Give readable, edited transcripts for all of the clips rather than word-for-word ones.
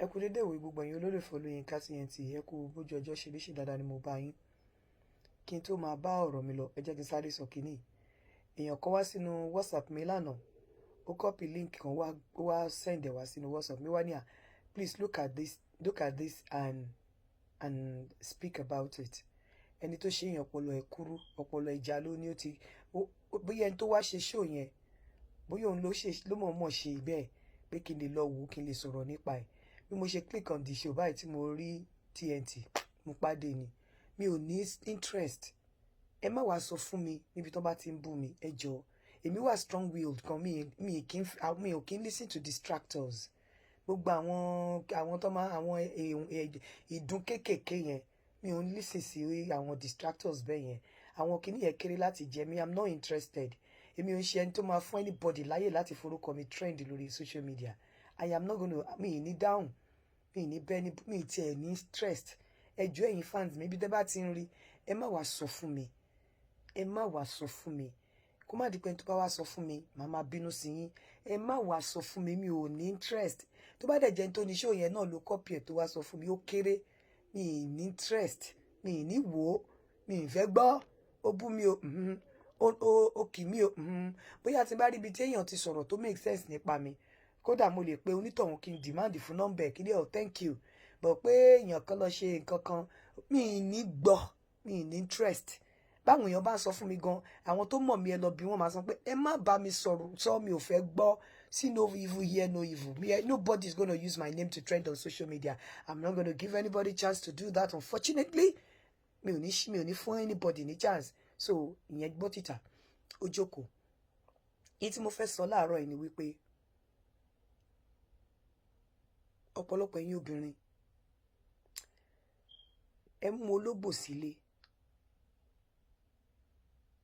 Ẹ kú dédé ìwòyí gbogbo ẹ̀yin olólùfẹ́ Olóyinka TNT. Ẹ kú bójú ọjọ́ ṣe rí, ṣe dáadáa ni mo bá yín. Kí n tó máa bá ọ̀rọ̀ mi lọ, ẹ jẹ́ kí n sáré sọ kínní. Èèyàn kan wá sínú WhatsApp mi lánàá, ó copy link kan wá, ó wá send ẹ̀ wá sínú WhatsApp mi, wá ní, "À, please look at this, look at this and speak about it." Ẹni tó ṣe èèyàn, ọpọlọ ẹ̀ kúrú, ọpọlọ ìjà ló ní. Ó ti bóyá ẹni tó wá ṣe show yẹn, bóyá òun ló ṣe, ló mọ̀ọ́mọ̀ ṣe bẹ́ẹ̀ pé kí n lè lọ wò ó, kí n lè sọ̀rọ̀ nípa ẹ̀. Bí mo ṣe click on the show báyìí tí mo rí TNT, mo pàdé ni, mi ò ní interest. Ẹ má wàá sọ fún mi níbi tó bá ti ń bú mi, ẹ jọ̀ọ́. Èmi wà strong willed kan, mi ò kí ń listen to distractors. Gbogbo àwọn tó máa àwọn ìdun kéékèèké yẹn, mi ò ń listen sí àwọn distractors bẹ́ẹ̀ yẹn. Àwọn kìíní yẹn kéré láti jẹ mi. I'm not interested. Èmi ò ń ṣe ẹni tó máa fún anybody láyè láti forúkọ mi trend lórí social media. I am not gonna, mi ì ní dáhùn, mi ì ní bẹ́ẹ̀ ni, mi ì tiẹ̀ ní interest. Ẹ jọ̀ọ́, ẹ̀yin fans mi, ibi tẹ́ bá ti ń rí, ẹ má wàá sọ fún mi, ẹ má wàá sọ fún mi. Kó má di pé tó bá wá sọ fún mi, màá máa bínú sí yín. Ẹ má wàá sọ fún mi, mi ò ní interest. Tó bá dẹ̀ jẹ́ tó ní show yẹn náà ló copy ẹ̀ tó wá sọ fún mi, ó kéré, mi ì ní interest, mi ì ní wò ó, mi ì fẹ́ gbọ́. Ó bú mi o, ó kì mí o, bóyá tí n bá rí ibi tí èèyàn ti sọ̀rọ̀ tó make sense nípa mi, kódà mo lè pe onítọ̀hún kí n demand fún nọ́mbà ẹ̀, kí ní ọ̀, thank you. But pé èèyàn kan lọ ṣe nǹkan kan, mi ì ní gbọ́, mi ì ní interest. Báwọn èèyàn bá ń sọ fún mi gan, àwọn tó mọ̀ mí, ẹ lọ bí wọ́n, máa sọ pé ẹ má bá mi sọ̀rọ̀ sọ, mi ò fẹ́ gbọ́. See no evil, hear no evil. Me, nobody is gonna use my name to trend on social media. I'm not gonna give anybody chance to do that. Unfortunately, mi ò ní fún anybody ní chance. So ìyẹn gbọ́ títà, ó jókòó. Yìí tí mo fẹ́ sọ láàárọ̀ yìí ni wípé ọ̀pọ̀lọpọ̀ ẹ̀yin obìnrin, ẹ mú ológbò sílé,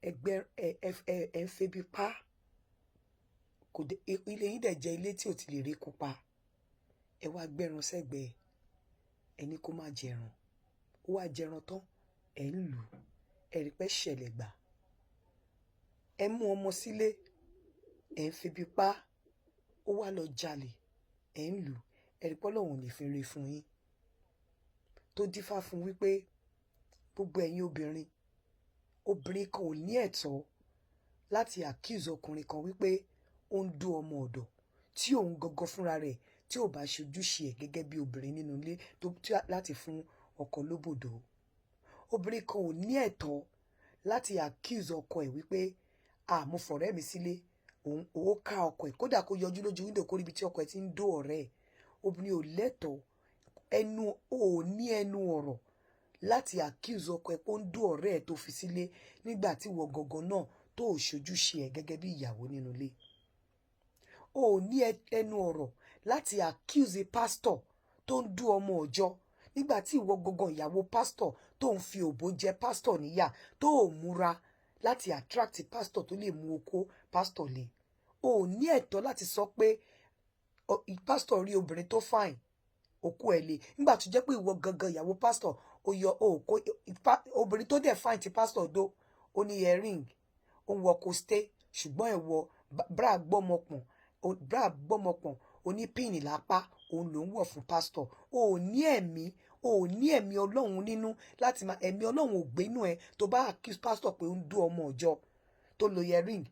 ẹgbẹ́ ẹ ẹ ẹ ń febi pa kò dé. Ilé yín dẹ̀ jẹ́ ilé tí ò ti lè rí kó pa. Ẹ wá gbẹ́ran sẹ́gbẹ̀ẹ́, ẹ ní kó má jẹran. Ó wá jẹran tán, ẹ ń lù ẹ rí pé ṣẹlẹ̀ gbà. Ẹ mú ọmọ sílé, ẹ ń febi pa, ó wá lọ jalè, ẹ ń lù ẹ rí pé Ọlọ́run ò ní fi rí fún yín. Tó dífá fún wípé gbogbo ẹ̀yin obìnrin, obìnrin kan ò ní ẹ̀tọ́ láti accuse ọkùnrin kan wípé ó ń dó ọmọ ọ̀dọ̀, tí òun gangan fúnra rẹ̀ tí ò bá ṣojúṣe ẹ̀ gẹ́gẹ́ bí obìnrin nínú ilé tó láti fún ọkọ lóbòdó. Obìnrin kan ò ní ẹ̀tọ́ láti accuse ọkọ ẹ̀ wípé, "À, mo fọ̀rẹ́ mi sílé." Òun ó ká ọkọ ẹ̀, kódà kó yọjú lójú window, kó ríbi tí ọkọ ẹ̀ ti ń dó ọ̀rẹ́ ẹ̀. Obìnrin ò lẹ́tọ̀ọ́ ẹnu, ò ní ẹnu ọ̀rọ̀ láti accuse ọkọ ẹ̀ pé ó ń dó ọ̀rẹ́ ẹ̀ tó fi sílé, nígbà tí ìwọ gangan náà tó ò ṣojúṣe ẹ̀ gẹ́gẹ́ bí ìyàwó nínú ilé. O ò ní ẹnu ọ̀rọ̀ láti accuse pastor tó ń dó ọmọ ọ̀jọ́, nígbà tí ìwọ gangan ìyàwó pastor tó ń fi òbó jẹ pastor níyà, tó ò múra láti attract pastor tó lè mú okó pastor lé. O ò ní ẹ̀tọ́ láti sọ pé pastor rí obìnrin tó fine, òkú ẹ̀ lé, nígbà tó jẹ́ pé ìwọ gangan ìyàwó pastor, ó yọ òkó obìnrin tó dẹ̀ fine tí pastor dó. Ó ní earring, ó ń wọ coste, ṣùgbọ́n ẹ̀ wọ bra gbọ́mọpọ̀n, bra gbọ́mọpọ̀n oní pin lápá, òun ló ń wọ̀ fún pastor. O ò ní ẹ̀mí, o ò ní ẹ̀mí Ọlọ́run nínú láti máa, ẹ̀mí Ọlọ́run ò gbénú ẹ tó bá accuse pastor pé ó ń dó ọmọ ọjọ́ tó lo earring,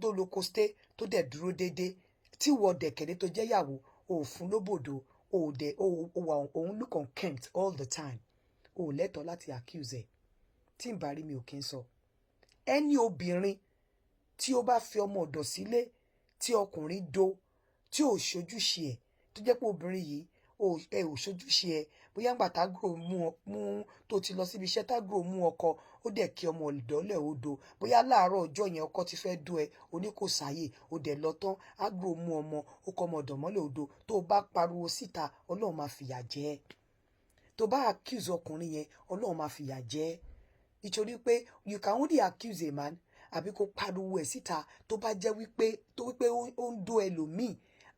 tó lo coste, tó dẹ̀ dúró déédéé, tí ìwọ dẹ̀kẹ̀dẹ̀ tó jẹ́ ìyàwó, o ò fún lóbòdó, o ò dẹ̀ o wà òun look unkempt all the time. O ò lẹ́tọ̀ọ́ láti accuse ẹ̀. Tí n bá rí, mi ò kí ń sọ. Ẹni obìnrin tí ó bá fi ọmọ ọ̀dọ̀ sílé tí ọkùnrin do, tí ò ṣojúṣe ẹ̀, tó jẹ́ pé obìnrin yìí ẹ ò ṣojúṣe ẹ, bóyá ńgbà tágùrò mú mú tó ti lọ síbi iṣẹ́, tágùrò mú ọkọ, ó dẹ̀ kí ọmọ ọ̀dọ́lẹ̀ odò, bóyá láàárọ̀ ọjọ́ yẹn ọkọ ti fẹ́ dó ẹ, oní kò sáyè, ó dẹ̀ lọ tán, ágùrò mú ọmọ, ó kọ ọmọ ọ̀dọ̀ mọ́lẹ̀ odò, tó o bá pariwo síta, Ọlọ́run máa fìyà jẹ ẹ́. Tó bá accuse ọkùnrin yẹn, Ọlọ́run máa fìyà jẹ ẹ́, nítorí pé you can only accuse a man àbí kó pariwo ẹ̀ síta tó bá jẹ́ wípé tó wípé ó ń dó ẹlòmíì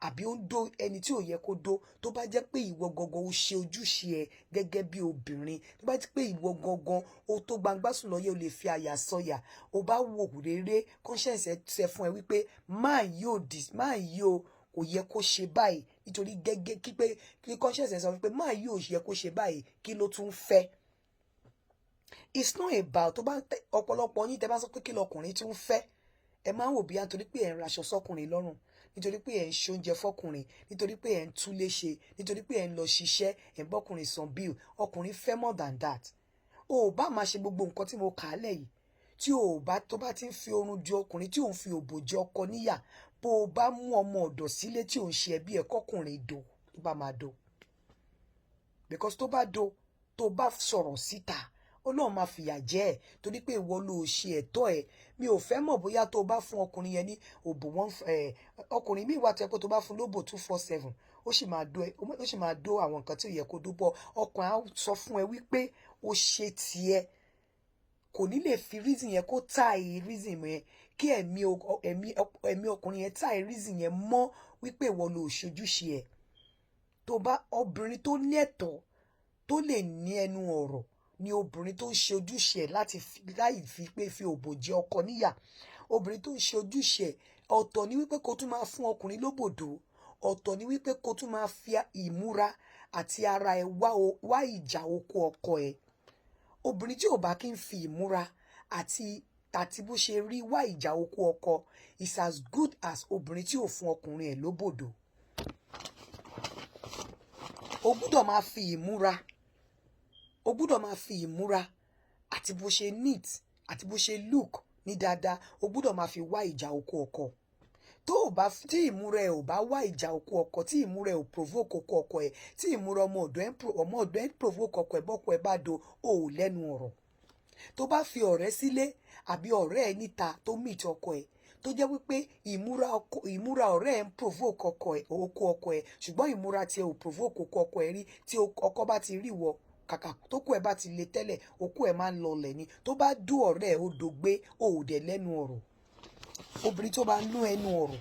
àbí ó ń dó ẹni tí ò yẹ kó dó, tó bá jẹ́ pé ìwọ gangan ó ṣe ojúṣe ẹ gẹ́gẹ́ bí obìnrin, tó bá jẹ́ pé ìwọ gangan ó tó gbangba sùn lọ́yẹ̀, ó lè fi àyà sọyà, ó bá wò rere, conscience ẹ ṣe fún ẹ wípé máa yóò máa yóò kò Kò yẹ kó ṣe báyìí, nítorí gẹ́gẹ́ kí pé kí conscience ẹ̀ sọ wípé máa yóò yẹ kó ṣe báyìí, kí ló tún fẹ́? It's not about tó bá ọ̀pọ̀lọpọ̀ yín tẹ́ bá sọ pé kí lọkùnrin tún fẹ́, ẹ máa ń wò bíyà nítorí pé ẹ̀ ń raṣọ sọ́kùnrin lọ́rùn, nítorí pé ẹ̀ ń ṣoúnjẹ fọ́kùnrin, nítorí pé ẹ̀ ń túlé ṣe, nítorí pé ẹ̀ ń lọ ṣiṣẹ́, ẹ̀ ń bọ́kùnrin san bill. Ọkùnrin fẹ́ more than that. O ò bá máa ṣe gbogbo nǹkan tí mo kà á lẹ̀ yìí, tí o ò bá tó bá ti ń fi oorun di ọkùnrin, tí ò ń fi òbò jẹ ọkọ níyà, bó o bá mú ọmọ ọ̀dọ̀ sílé tí ò ń ṣe ẹbí ẹ̀, kọ́kùnrin do tó bá máa do, because tó bá do, tó bá sọ̀rọ̀ síta, Ọlọ́run máa fìyà jẹ ẹ́, torí pé ìwọ ló ṣe ẹ̀tọ́ ẹ̀. Mi ò fẹ́ mọ̀ bóyá tó o bá fún ọkùnrin yẹn ní òbò wọn ẹ̀, ọkùnrin míì wà tó yẹ pé tó bá fún lóbò 247, ó sì máa do ẹ, ó sì máa do àwọn nǹkan tí ò yẹ kó dó bọ̀. Ọkùnrin á sọ fún ẹ wípé ó ṣe tiẹ̀, kò ní lè fi reason yẹn kó tie reason yẹn, kí ẹ̀mí ọkùnrin yẹn tie reason yẹn mọ́ wípé ìwọ ló ṣojúṣe ẹ̀. Tó bá obìnrin tó ní ẹ̀tọ́ tó lè ní ẹnu ọ̀rọ̀ ni obìnrin tó ń ṣe ojúṣe ẹ̀ láti láì fi pé fi òbò jẹ ọkọ níyà. Obìnrin tó ń ṣe ojúṣe ẹ̀, ọ̀tọ̀ ni wípé kó tún máa fún ọkùnrin lóbòdó, ọ̀tọ̀ ni wípé kó tún máa fi ìmúra àti ara ẹ̀ wá ìjà oko ọkọ ẹ̀. Obìnrin tí ò bá kí ń fi ìmúra àti bó ṣe rí wá ìjà oko ọkọ is as good as obìnrin tí ò fún ọkùnrin ẹ̀ lóbòdó. O gbúdọ̀ máa fi ìmúra, o gbúdọ̀ máa fi ìmúra àti bó ṣe neat àti bó ṣe look ní dáadáa, o gbúdọ̀ máa fi wá ìjà oko ọkọ. Tó o bá tí ìmúra ẹ ò bá wá ìjà oko ọkọ, tí ìmúra ẹ ò provoke oko ọkọ ẹ, tí ìmúra ọmọ ọ̀dọ̀ ẹ provoke ọkọ ẹ, bọ́kọ ẹ bá do, o ò lẹ́nu ọ̀rọ̀. Tó bá fi ọ̀rẹ́ sílé àbí ọ̀rẹ́ ẹ níta tó meet ọkọ ẹ, tó jẹ́ wípé ìmúra ọ̀rẹ́ ẹ ń provoke ọkọ ẹ, oko ọkọ ẹ, ṣùgbọ́n ìmúra tiẹ̀ ò provoke oko ọkọ ẹ rí, tí ọkọ bá ti rí wọ, kàkà tókù ẹ bá ti le tẹ́lẹ̀, okó ẹ máa ń lọlẹ̀ ni. Tó bá dú ọ̀rẹ́ ẹ, ó dògbé, ó ò dẹ̀ lẹ́nu ọ̀rọ̀. Obìnrin tó bá nú ẹnu ọ̀rọ̀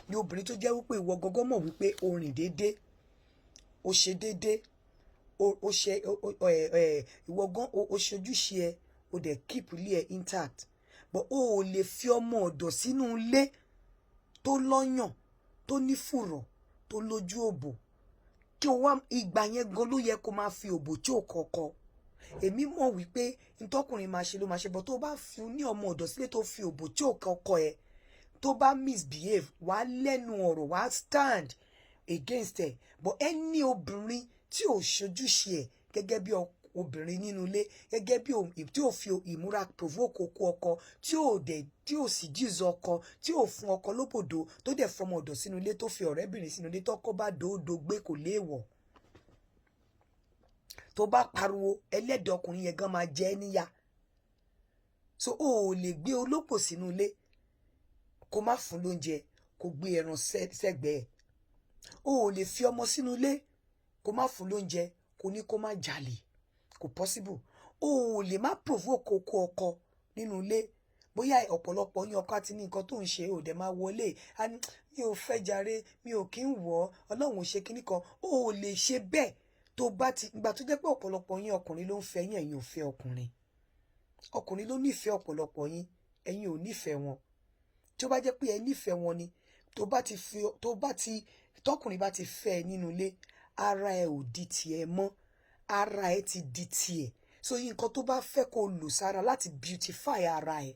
ni obìnrin tó jẹ́ wípé ìwọ gọ́gọ́ mọ̀ wípé o rìn déédé, o ṣe déédé, o ṣe ẹ ìwọ gan o ṣojúṣe ẹ, o dẹ̀ keep ilé ẹ intact. But o ò lè fi ọmọ ọ̀dọ̀ sínú ilé tó lọ́yàn, tó ní fùrọ̀, tó lójú òbò, kí o wá ìgbà yẹn gan ló yẹ kó máa fi òbò tí ò kọ̀kọ̀. Èmi mọ̀ wípé ntọ́kùnrin máa ṣe ló máa ṣe bọ́. Tó bá fi ní ọmọ ọ̀dọ̀ sílé tó fi òbò tí ò kọ̀kọ̀ ẹ, tó bá misbehave, wàá lẹ́nu ọ̀rọ̀, wàá stand against ẹ̀. But ẹni obìnrin tí ò ṣojúṣe ẹ̀ gẹ́gẹ́ bí obìnrin nínú ilé, gẹ́gẹ́ bí tí ò fi ìmúra provoke okó ọkọ, tí ò dẹ̀ tí ò sì jíìzọ ọkọ, tí ò fún ọkọ lóbòdó, tó dẹ̀ fọmọ ọ̀dọ̀ sínú ilé, tó fi ọ̀rẹ́bìnrin sínú ilé, tọkọ bá dòódò gbé, kò léèwọ̀. Tó bá pariwo, ẹlẹ́dàá ọkùnrin yẹn gan máa jẹ ẹ́ níyà. So o ò lè gbé olópò sínú ilé kó má fún lóúnjẹ, kó gbé ẹran sẹ́gbẹ̀ẹ́. O ò lè fi ọmọ sínú ilé kó má fún lóúnjẹ, kó ní kó má jalè. Kò possible. O ò lè má provoke okó ọkọ nínú ilé. Bóyá ọ̀pọ̀lọpọ̀ yín, ọkọ àti ní nǹkan tó ń ṣe ò dẹ̀ máa wọlé, mi ò fẹ́ jàre, mi ò kí ń wọ̀ ọ́, Ọlọ́run ò ṣe kinní kan. O ò lè ṣe bẹ́ẹ̀. Tó bá ti ìgbà tó jẹ́ pé ọ̀pọ̀lọpọ̀ yín, ọkùnrin ló ń fẹ́ yín, ẹ̀yin ò fẹ́ ọkùnrin. Ọkùnrin ló nífẹ̀ẹ́ ọ̀pọ̀lọpọ̀ yín, ẹ̀yin ò nífẹ̀ẹ́ wọn. Tí ó bá jẹ́ pé ẹ nífẹ̀ẹ́ wọn ni, tó bá ti fi tó bá ti tọkùnrin bá ti fẹ́ ẹ nínú ilé, ara ẹ ò di tiẹ̀ mọ́, ara ẹ ti di tiẹ̀. So nǹkan tó bá fẹ́ kó lò sára láti beautify ara ẹ,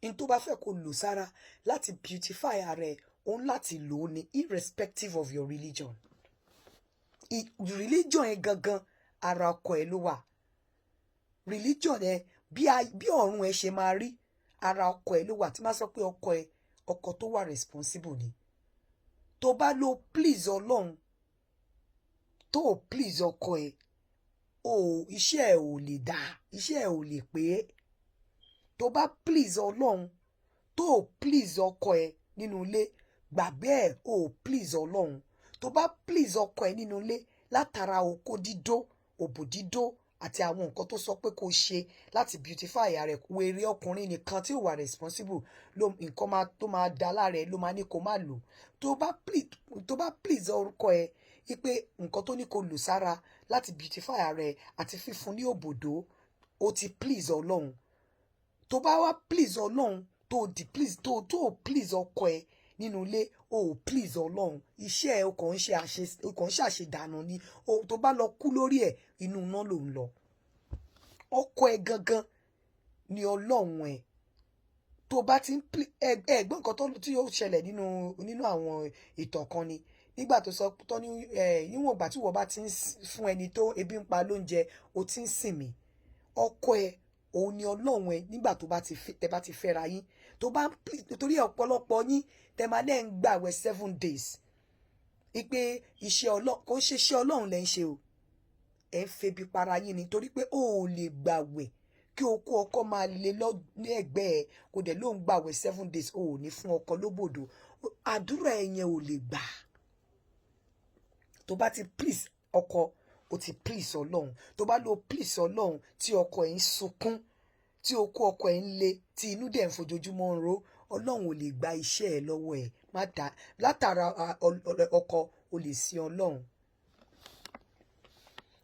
n tó bá fẹ́ kó lò sára láti beautify ara ẹ, òun láti lò ó ní, irrespective of your religion. Religion ẹ gangan, ara ọkọ ẹ ló wà. Religion ẹ, bí ọ̀run ẹ ṣe máa rí, ara ọkọ ẹ ló wà. Tí má sọ pé ọkọ ẹ, ọkọ tó wà responsible ni. Tó bá lo please Ọlọ́run, tó o please ọkọ ẹ, o iṣẹ́ ẹ ò lè dáa, iṣẹ́ ẹ ò lè pé. Tó bá please Ọlọ́run, tó o please ọkọ ẹ nínú ilé, gbà bẹ́ẹ̀, o please Ọlọ́run. Tó bá please ọkọ ẹ nínú ilé látara okó dídó, òbò dídó àti àwọn nǹkan tó sọ pé kó ṣe láti beautify ara ẹ, wèrè ọkùnrin nìkan tí ò wà responsible ló nǹkan máa tó máa da lára ẹ ló máa ní kó má lò. Tó bá please ọkọ ẹ wípé nǹkan tó ní kó lò sára láti beautify ara ẹ àti fífún ní òbòdó, ó ti please Ọlọ́run. Tó bá wá please Ọlọ́run, tó di please tó please ọkọ ẹ nínú ilé, O ò please Ọlọ́run. Iṣẹ́ ẹ, o kàn ń ṣe àṣe, o kàn ń ṣàṣedànù ni. O tó bá lọ kú lórí ẹ̀, inú iná ló ń lọ. Ọkọ ẹ gangan ni Ọlọ́run ẹ. Tó bá ti ń ẹ̀gbọ́n, nǹkan tó tí ó ṣẹlẹ̀ nínú àwọn ìtàn kan ni nígbà tó sọ tó ní ẹ, níwọ̀n ìgbà tí wọ́n bá ti ń fún ẹni tó ebi ń pa lóúnjẹ, o ti ń sìn mí. Ọkọ ẹ, òun ni Ọlọ́run ẹ. Nígbà tó bá ti tẹ bá ti fẹ́ra yín, tó bá ń torí ọ̀pọ̀lọpọ̀ yín tẹ máa lẹ́ ń gbàwẹ̀ 7 days ipe iṣẹ́ Ọlọ́run, kò ń ṣe iṣẹ́ Ọlọ́run lẹ́ ń ṣe o. Ẹ̀ ń febi para yín ni, torí pé o ò lè gbàwẹ̀ kí o kó ọkọ máa lé lọ ní ẹ̀gbẹ́ ẹ, kò dẹ̀ ló ń gbàwẹ̀ 7 days, o ò ní fún ọkọ lóbòdò. Àdúrà ẹ yẹn ò lè gbà. Tó bá ti please ọkọ, o ti please Ọlọ́run. Tó bá lo please Ọlọ́run tí ọkọ ẹ̀ ń sunkún, tí okó ọkọ ẹ̀ ń le, tí inú dẹ̀ ń fojoojúmọ́ ń ro, Ọlọ́run ò lè gba iṣẹ́ ẹ lọ́wọ́ ẹ̀. Má dá látara ọkọ, o lè sin Ọlọ́run.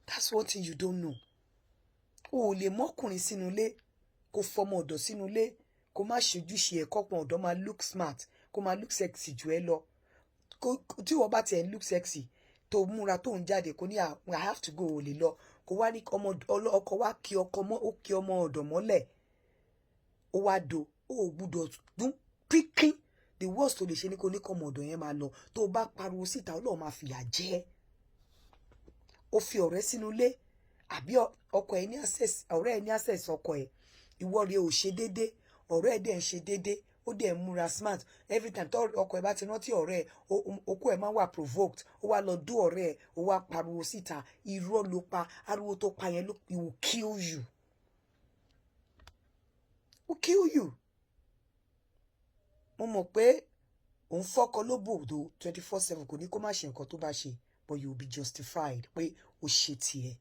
That's one thing you don't know. O ò lè mọ́kùnrin sínú ilé, kó fọmọ ọ̀dọ̀ sínú ilé, kó má ṣojúṣe ẹ̀, kọ́pọ̀ ọ̀dọ́ máa look smart, kó máa look sexy jù ẹ lọ. Tí wọ́n bá tiẹ̀ ń look sexy, tó múra, tó ń jáde, kó ní, "I have to go," ò lè lọ. Kó wá ní ọmọ ọkọ wá kí ọkọ mọ́, ó kí ọmọ ọ̀dọ̀ mọ́lẹ̀, ó wá do, ó ò gbúdọ̀ dún pínpín. The worst tó lè ṣe ni kó ní kọ́ ọmọ ọ̀dọ̀ yẹn máa lọ. Tó o bá pariwo síta, Ọlọ́run máa fìyà jẹ ẹ́. Ó fi ọ̀rẹ́ sínú ilé, àbí ọkọ ẹ ní access, ọ̀rẹ́ ẹ ní access ọkọ ẹ. Ìwọ rẹ ò ṣe déédé, ọ̀rẹ́ ẹ dẹ̀ ń ṣe déédé, ó dẹ̀ ń múra smart. Every time tó ọkọ ẹ bá ti rántí ọ̀rẹ́ ẹ, okó ẹ máa wà provoked, ó wá lọ dó ọ̀rẹ́ ẹ, ó wá pariwo síta. Irọ́ ló pa. Ariwo tó pa yẹn, it will kill you, will kill you. Mo mọ̀ pé òun fọ́kọ lóbòdó 24/7, kò ní kó má ṣe nǹkan tó bá ṣe, but you will be justified pé o ṣe tiẹ̀.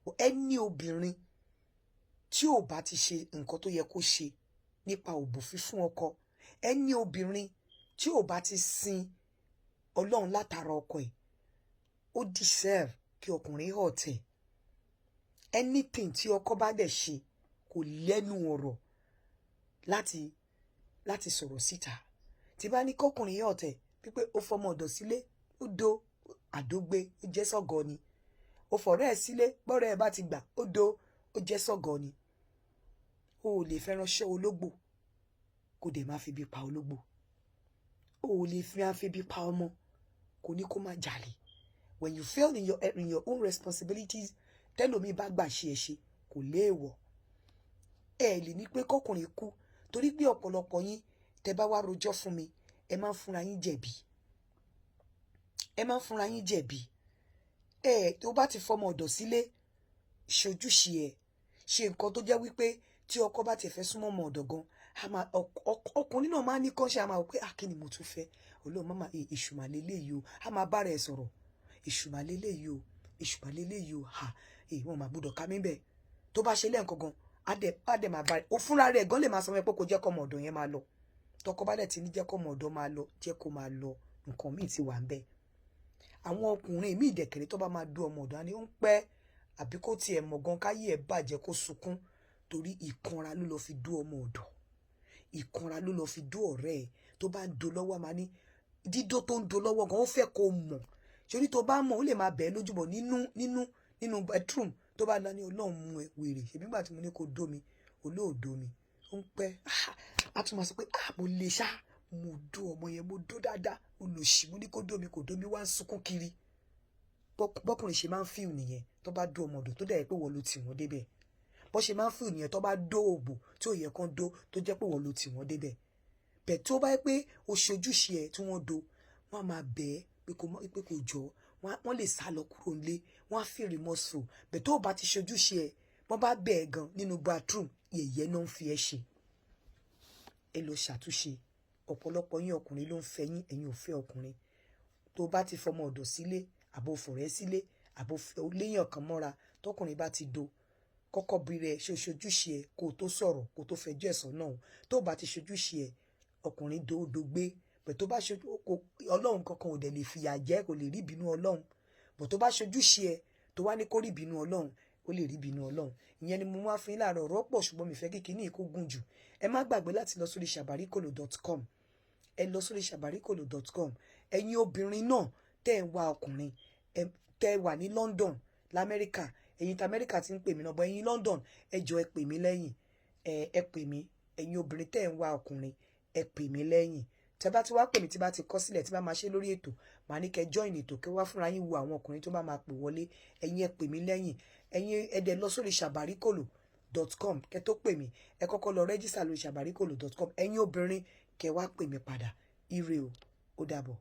But ẹni obìnrin tí ò bá ti ṣe nǹkan tó yẹ kó ṣe nípa òbò fífún ọkọ, ẹni obìnrin tí ò bá ti sin Ọlọ́run látara ọkọ ẹ̀, ó deserve kí ọkùnrin hurt ẹ̀. Anything tí ọkọ bá dẹ̀ ṣe, kò lẹ́nu ọ̀rọ̀ láti sọ̀rọ̀ síta. Tí bá ní kọkùnrin hurt ẹ̀, pípé ó fọmọ ọ̀dọ̀ sílé, ó do àdógbé, ó jẹ́ sọ́gọ ni. Ó fọ̀rẹ́ ẹ̀ sílé, bọ́rẹ́ ẹ̀ bá ti gbà, ó do, ó jẹ́ sọ́gọ ni. O ò lè fẹ́ràn ṣọ́ ológbò kó dẹ̀ má fi bí pa ológbò. O ò lè fi á fi bí pa ọmọ, kò ní kó má jalè. When you fail in your own responsibilities, tẹ́lòmíì bá gbà ṣe ẹ ṣe, kò léèwọ̀. Ẹ lè ní pé kọkùnrin kú, torí pé ọ̀pọ̀lọpọ̀ yín, tẹ́ bá wá rojọ́ fún mi, ẹ máa ń fúnra yín jẹ̀bi, ẹ máa ń fúnra yín jẹ̀bi. Ẹ tó bá ti fọmọ ọ̀dọ̀ sílé, ṣojúṣe ẹ, ṣe nǹkan tó jẹ́ wípé tí ọkọ bá ti fẹ́ súnmọ́ ọmọ ọ̀dọ̀ gan, ọkùnrin náà máa ní kọ́ńṣe, a máa wò pé, "Ah, kí ni mo tún fẹ́? Olóò máma, èṣù mà lélẹ́yìí o." A máa bára ẹ̀ sọ̀rọ̀, "Èṣù mà lélẹ́yìí o, èṣù mà lélẹ́yìí o." Ha, èyí wọn máa gbọ́dọ̀ ká mi bẹ́ẹ̀. Tó bá ṣe lẹ́ǹkan gan, á dẹ̀ máa bá rẹ̀ ó fúnra rẹ̀ gan lè máa sọ fún ẹ pé kò jẹ́ kọ́ ọmọ ọ̀dọ̀ yẹn máa lọ. Tọkọ bá dẹ̀ ti ní jẹ́ kọ́ ọmọ ọ̀dọ̀ máa lọ, jẹ́ kó máa lọ. Nǹkan míì ti wà ń bẹ̀. Àwọn ọkùnrin míì dẹ̀kẹ̀rẹ̀, tó bá máa dú ọmọ ọ̀dọ̀, á ní ó ń pẹ́, àbí kó tiẹ̀ mọ̀ gan, káyé ẹ̀ bàjẹ́, kó sunkún, torí ìkanra ló lọ fi dú ọmọ ọ̀dọ̀, ìkanra ló lọ fi dú ọ̀rẹ́ ẹ̀. Tó bá ń do lọ́wọ́, máa ní dídó tó ń do lọ́wọ́ gan, ó fẹ́ kó mọ̀ sórí. Tó bá mọ̀, ó lè máa bẹ̀ẹ́ lójúbọ̀ nínú bedroom. Tó bá lọ ní, "Ọlọ́run mú ẹ wèrè, ṣèbí nígbà tí mo ní kó dó mi, olóòdó mi." Ó ń pẹ́, á tún máa sọ pé, "Ah, mo lè ṣá, mo dó ọmọ yẹn, mo dó dáadáa. Olòṣì, mo ní kó dó mi, kò dó mi, wá ń sunkún kiri." Bọ́kùnrin ṣe máa ń feel nìyẹn tó bá dó ọmọ ọ̀dọ̀ tó dẹ̀ pé wọ́n ló tì wọ́n débẹ̀. Bó ṣe máa ń feel nìyẹn tó bá dó òbò tí ò yẹ kán dó, tó jẹ́ pé wọ́n ló tì wọ́n débẹ̀. Bẹ̀ tó bá yẹ pé o ṣojúṣe ẹ̀ tí wọ́n do, wọ́n á máa bẹ̀ ẹ́ pé kò jọ, wọ́n lè sá lọ kúrò nílé, wọ́n á feel remorseful. Bẹ̀ tó bá ti ṣojúṣe ẹ̀, wọ́n bá bẹ̀ ẹ́ gan nínú bathroom, yẹ̀yẹ́ náà ń fi ẹ́ ṣe. Ẹ lọ ṣàtúnṣe. Ọ̀pọ̀lọpọ̀ yín, ọkùnrin ló ń fẹ́ yín, ẹ̀yin ò fẹ́ ọkùnrin. Tó bá ti fọmọ ọ̀dọ̀ sílé, àbò fọ̀rẹ́ sílé, àbò léèyàn kan mọ́ra, tọkùnrin bá ti do, kọ́kọ́ bí rẹ ṣe ṣojúṣe ẹ kó o tó sọ̀rọ̀, kó o tó fẹjọ́ ẹ̀sọ́ náà. Tó bá ti ṣojúṣe ẹ, ọkùnrin dòódò gbé bẹ̀. Tó bá ṣojú, Ọlọ́run kankan ò dẹ̀ lè fìyà jẹ, kò lè rí ìbínú Ọlọ́run bọ̀. Tó bá ṣojúṣe ẹ, tó wá ní kó rí ìbínú Ọlọ́run, ó lè rí ìbínú Ọlọ́run. Ìyẹn ni mo máa fún yín láàárọ̀. Ọ̀rọ̀ pọ̀, ṣùgbọ́n mi fẹ́ kí kinní kó gùn jù. Ẹ má gbàgbé láti lọ sórí sabarikolo.com. Ẹ lọ sórí sabarikolo.com. Ẹ̀yin obìnrin náà tẹ́ ẹ̀ ń wá ọkùnrin, tẹ́ ẹ wà ní London, lamẹ́ríkà, ẹ̀yin tí Amẹ́ríkà ti ń pè mí náà bọ́, ẹ̀yin London, ẹ jọ̀ọ́, ẹ pè mí lẹ́yìn. Ẹ pè mí. Ẹ̀yin obìnrin tẹ́ ẹ̀ ń wá ọkùnrin, ẹ pè mí lẹ́yìn. Tẹ́ bá ti wá pè mí, tí bá ti kọ sílẹ̀, tí bá máa ṣe lórí ètò, màá ní kẹ́ join ètò, kẹ́ wá fúnra yín wo àwọn ọkùnrin tó bá máa pè wọlé. Ẹ̀yin ẹ pè mí lẹ́yìn. Ẹ̀yin ẹ dẹ̀ lọ sórí sabarikolo.com. Kẹ́ tó pè mí, ẹ kọ́kọ́ lọ register lórí sabarikolo.com. Ẹ̀yin obìnrin, kẹ́ wá pè mí padà. Ire o, ó dàbọ̀.